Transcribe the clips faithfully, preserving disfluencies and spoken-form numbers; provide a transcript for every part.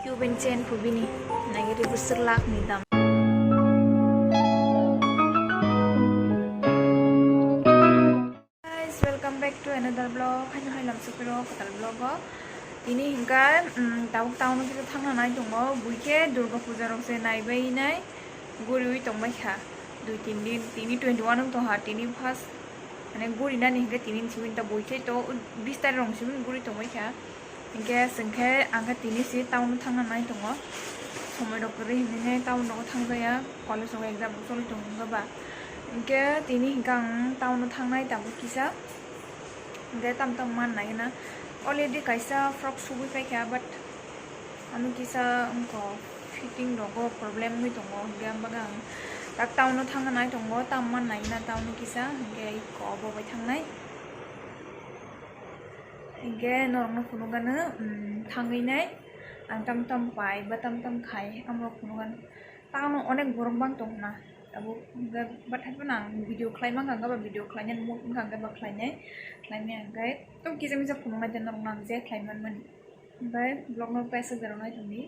Cuban chain phu bini, nai ribwswk lakh ni dam. Guys, welcome back to another vlog. Haino hai lamsukiro kwtal vlog o. Tini hinkha, mm, tabuk town o kisa thangna nai tongo. Buikhe Durga Puja rok se naibai nai. Guriwi tongbai kha. Dui tin din, tini twenty one wng tongkha. Tini first, mane guri nani hinkhe tini ni simi ta buikhe to bis tarikh rok simi guri tongbai kha. Hinkhe chwng khe ang khe tini se town o thangna nai tongo. Somoi rok kwrwi hinwi nai town rogo thangjaya, college rogo exam rok choli tongo wngkha ba. Hinkhe tini hinkhe ang town o thangnai tabuk kisa. Hinkhe tam tam man nai na. Already kaisa frock subui paikha, but ano kisa wngkha fitting rogo problem wngwi tongo, hinkhe ang bagwi ang tak town o thangna nai tongo, tam man nai na town o kisa, hinkhe iko obo bai thangnai. Hinkhe norokno phunukgano, mm, thangwi nai, ang tam tam pai ba tam tam khai, amorok phunukgano. Tangno onek borok bang tong hwna, abo hinkhe bathai phano ang video khlai mankha, hinkhe ba video khlainani mood wngkha, hinkhe ba khlainai, khlaimaya hinkhe tamo kisa misa phunuknai de norokno ang je khlai manmani. Hinkhe vlogno paisa berok nai tongdi.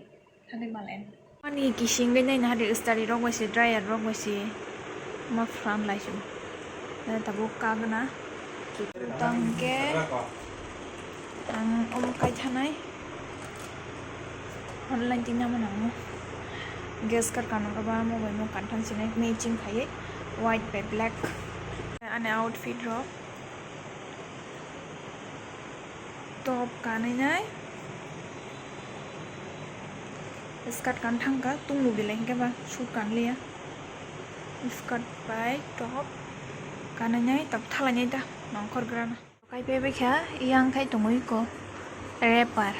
Thani malen. Ani kising bai naina hadi, stari rok bai se, dryer rok bai se ma phan lai se. Tabuk kagna. Tang ke ang omo kai thanai. Online tina mo nang mo. Gas card kano ka ba mo bai mo kan thang sinai matching khai white bai black. Ani outfit rok. Top kanwi nai. Skirt kan thangkha, tunglu belai hinkhe ba suit kanliya. Skirt bai top kanwi nai, top thalai nai ta nongkhor grana. Kai paibai kha, yang khai tongwi ko rapper.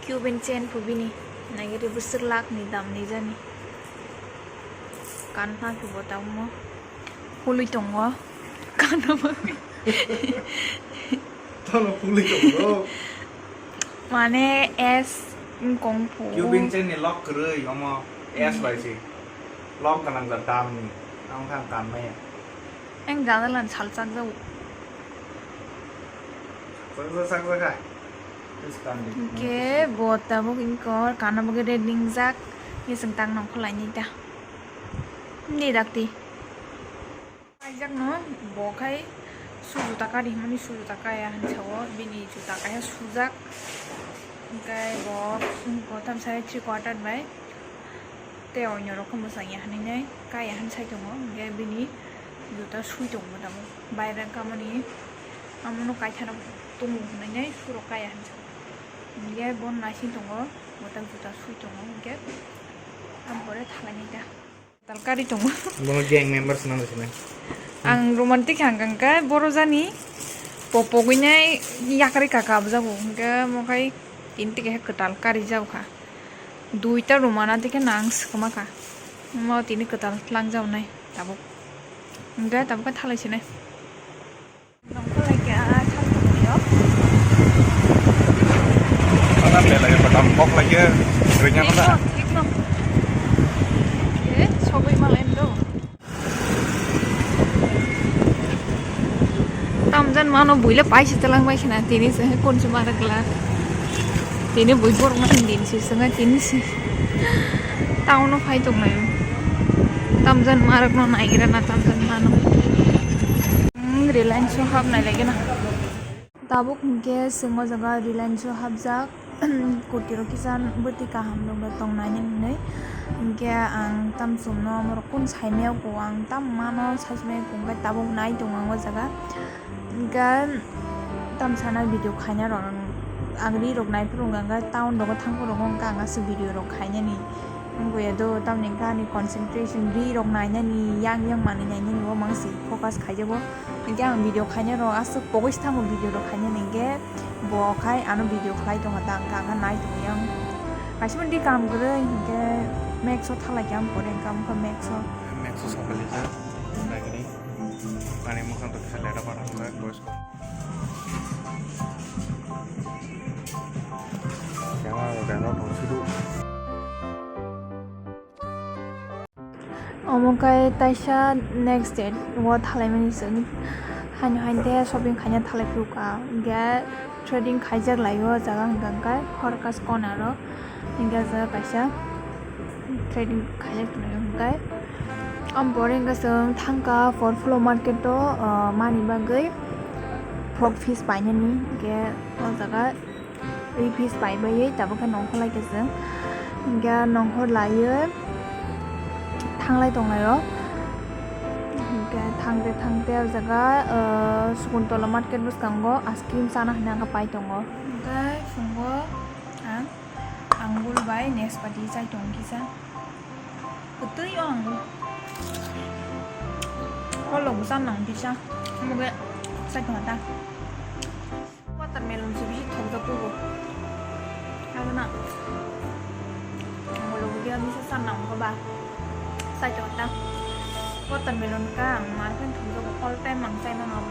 Cuban chain phu bini, nai ribwswk lakh ni dam ni jani. Kan thangkhe bo tamo. Pului tongo. Kana bagwi. Tano pului tongo. Mane S wngkong phu. Cuban chain ni lock kwrwi omo S bai se. Lock gwnang jak dam ni. Ang thang kan maya. Ang jana lan salchak jau. Saksa saksa kha. Hingke bo tabuk ingkor kana bagwi red ningjak. Ngising tak nongkhor lainai ta. Ni dakti. Kaijakno bo khai su juta kari hwnmani, su juta kaya hinwi sao, bini juta kaiha sujak, hwnkhe bo, bo tamsa three quarter bai tei onyorok khe mwchangya hinwi nai kaya hinwi sai tongo, hwnkhe bini juta sui tongo tamo baire wngkha mani, amono kaithana tongo hinwi nai surok kaya hinwi sao, hwnkhe bo naising tongo, bo tak juta sui tongo, hwnkhe ampore thalai nai ta. Tal kari tongo. Bono gang members nang sinai. Ang romantic hang kang ka boro jani popogwinai yakari kaka abjago hingke mokai tini tike he kwtal kari jao kha. Duita romana tike nang swkma kha. Mo tini kwtal tlang jao nai tabuk. Hingke tabuk khe thalai sinai. Nongkhor lai khe, ah, sal tongmani o. Patam belai, patam kok lai khe, ringya thik kala. No, thik no. Eh, sogwi malai do. Tamjan mano buile paisa talang bai khna, tini se kun se marakla. Tini bui borok no din si sanga tini si. Town o phai tong lai. Tamjan marak no naigira na tamjan mano. Hmm, Reliance o hap nai lagi na. Tabuk hingke chwng o jaga Reliance o hapjak, kurti rok kisa bwtwi kaham rok tong nai hinwi. Hingke ang tamsong no morok kun saimaya ko ang tam mano saichimai ko hingke tabuk nai tongo ang o jaga. Hingke tamsana video khaina rok ang ri rok nai phuru hingke town rogo thang phuru hingke ang aswk video rok khainani wngya do tamni hingke ani concentration ri rok nainani yang yang manwi nainani o mangsi focus khaijago. Hingke ang video khaina rok aswk pogwi se thango video rok khaina hingke bo khai ano video khlai tongo ta hingke ang khe nai tongwi ang kaisa mani di kam kwrwi hingke Max o thalai khe ang pore hingke ang khe Max o. Max o sokali jak nagini ani mwkhang to kisa leta para hwnjak boys ko. Kema rok dano tong sidu. Omo khe taisa next date o thalaimani chwng Ani hainte shopping khaina thalai phuru ka, hingke threading khaijak lai o jaga hingka hingka Horkas Corner o, hingke jaga kaisa threading khaijak tongo hingke. Am pore hingke chwng thangka Four Floor Market o, ah, mani bagwi frog fish painani, hingke o jaga three piece pai bai tabuk khe nongkhor lai khe chwng hingkhe nongkhor laiwi thanglai tonglai o hingkhe thangte thangte o jaga Sukuntola market bwskango ice cream chana hinwi ang pai tongo hingkhe phungo ang angul bai nespati chai tong kisa kwtwi o angul kolok bwsa nang kisa muge chai tong ta. Watermelon se bisi thokjak kugo. Abo na. Ang ulo video misa san nang ko ba. Sai to ta. Watermelon ka ang market thokjak all time ang chai mano